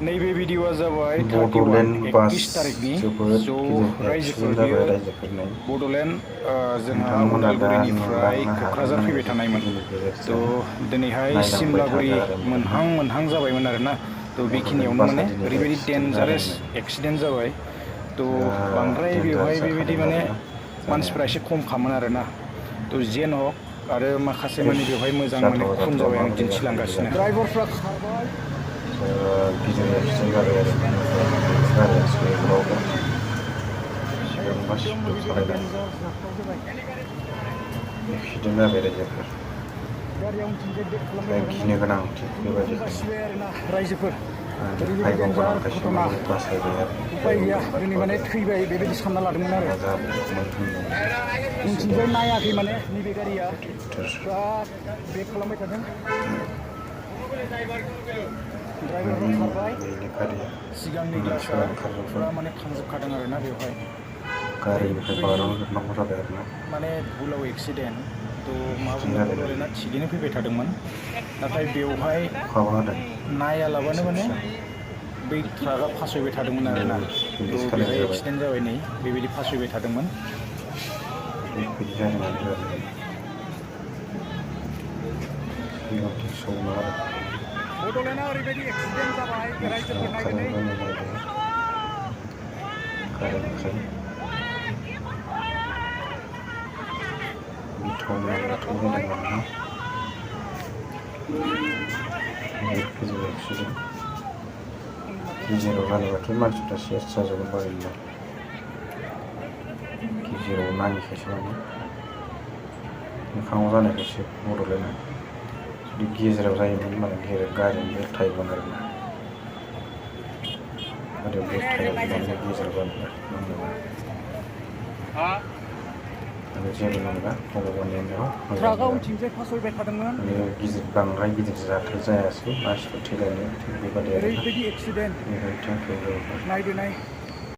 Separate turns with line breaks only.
नैबे भिडिअआ जाबाय
बड'लेण्ड बास
31 तारिखनि
जोबोद
स'
गिदिर
रायजोफोर
एक्सिडेन्ट जाबाय
बियो
रायजोफोरनि
बड'लेण्ड जोंहा
नोंथांमोना दा
उदालगुरिनिफ्राय
नुलांनो हागोन
क'क्राझार
आङो
फैबाय थानायमोन
भिडिअनि गेजेरजों
थ' दिनैहाय
नायलांबाय
सिमलागुरि
थादो आरो नोंथाङा
मोनहां जाबायमोन आरोना थ'
बड'लेण्ड
बेखिनियावनो
बासआ
माने
दिनै
ओरैबायदि
एक्सिडेन्ट
डेन्जारेस
जादोंनो
एक्सिडेन्ट जाबाय थ'
बिराद
बांद्राय
डेन्जार
बेवहाय बेबायदि
जाखादों
माने
आरोना
मानसिफ्रा
जानायालाय
एसे खम खामोन आरोना थ' जेन हक आरो माखासे माने बेवहाय मोजां माने
जाथावा
खुन
जाथावा
जाबाय आं
माबोरै जाखो बिदि
दिन्थिलांगासिनो
जाखो
ड्राइभारफ्रा खारबाय
गिदिर एक्सिडेन्ट जाबाय आरो गारिया सौग्रावदों सिगांबा स्पिड सालायदों एक्सिडेन्ट जाबाय रायजोफोर
गारिया उनथिंजाय ब्रेक खालामबाय
बिराद गिनो
थादोंमोन
गोनां थिग
बेखौ
बेबायदिखायनो
बासिबाय आरोना रायजोफोर ओरैबायदि
भाग्य
डेन्जार
गोनांखायसो
घटना
माने बासायबाय आरो
उपाय
भाग्य
गैया दिनै
गैयिबाथ'
माने
आरो
थैबाय बेबायदि सानना लादोंमोन आरो
मा जाबावगौमोन होननानै
उनथिंजाय
एक्सिडेन्ट
नायाखै माने नैबे गारिया
गिदिर
बिराद ब्रेक खालामबाय थादों ड्राइभारफ्रा खारबाय
बेनो गारिया
सिगांनि ग्लासआ
मोनसेयाव ओंखारजोब्बाय
फुरा माने थांजोबखादों आरोना बेवहाय
गारिनिफ्राय
ओरैबायदि
बारनजोबनांगौ जाबाय आरोना
माने भुलाव एक्सिडेन्ट थ' मा
एक्सिडेन्ट
बुंनो
जादों
बड'लेण्डआ थिगैनो फैबाय थादोंमोन नाथाय बेवहाय
अखाबो हादों
नायालाबानो
फिसा
माने
फिसा
बै ट्राकआ फासयबाय थादोंमोन आरोना
पुलिस
थ'
खालाय
बेहाय
जाबाय
एक्सिडेन्ट जाबाय नै बेबायदि फासयबाय थादोंमोन
बिदि जादों आरो गारिया सिगांथिं सौना आरो
बड'लेण्डआ ओरैबायदि एक्सिडेन्ट जाबाय
मानसिफ्रा
रायजोफोर नायदो नै
ओंखारनोबो नागिरदों गारिनिफ्राय गिथावना
ड्राइभारा
जाथाय
खारबाय
जादों आरोना गिदिर गिदिर एक्सिडेन्ट गेजेराव जानायबाथ' मानसिफ्रा सेस जाजोबगोन बारैनो गेजेराव नाङिखायसो माने मोखाङाव जानायखायसो बड'लेण्डआ जुदि गेजेराव जायोमोन होनबानो गारियानो बेलथायोमोन आरोना गारियाव बेलथायागौमानि गेजेराव जानायबा नांगौमोन आरो जेबो नंला भगबाननि अननायाव
ट्राकआ
मोजां
उनथिंजाय फासयबाय थादोंमोन
माने बांद्राय गिदिर जाथाय जायासै मानसिफोर थैलायनाय थिग बेबादि आरोना
ओरैबायदि एक्सिडेन्ट
बेनिखायनो थेंकिउ
नायदो नाय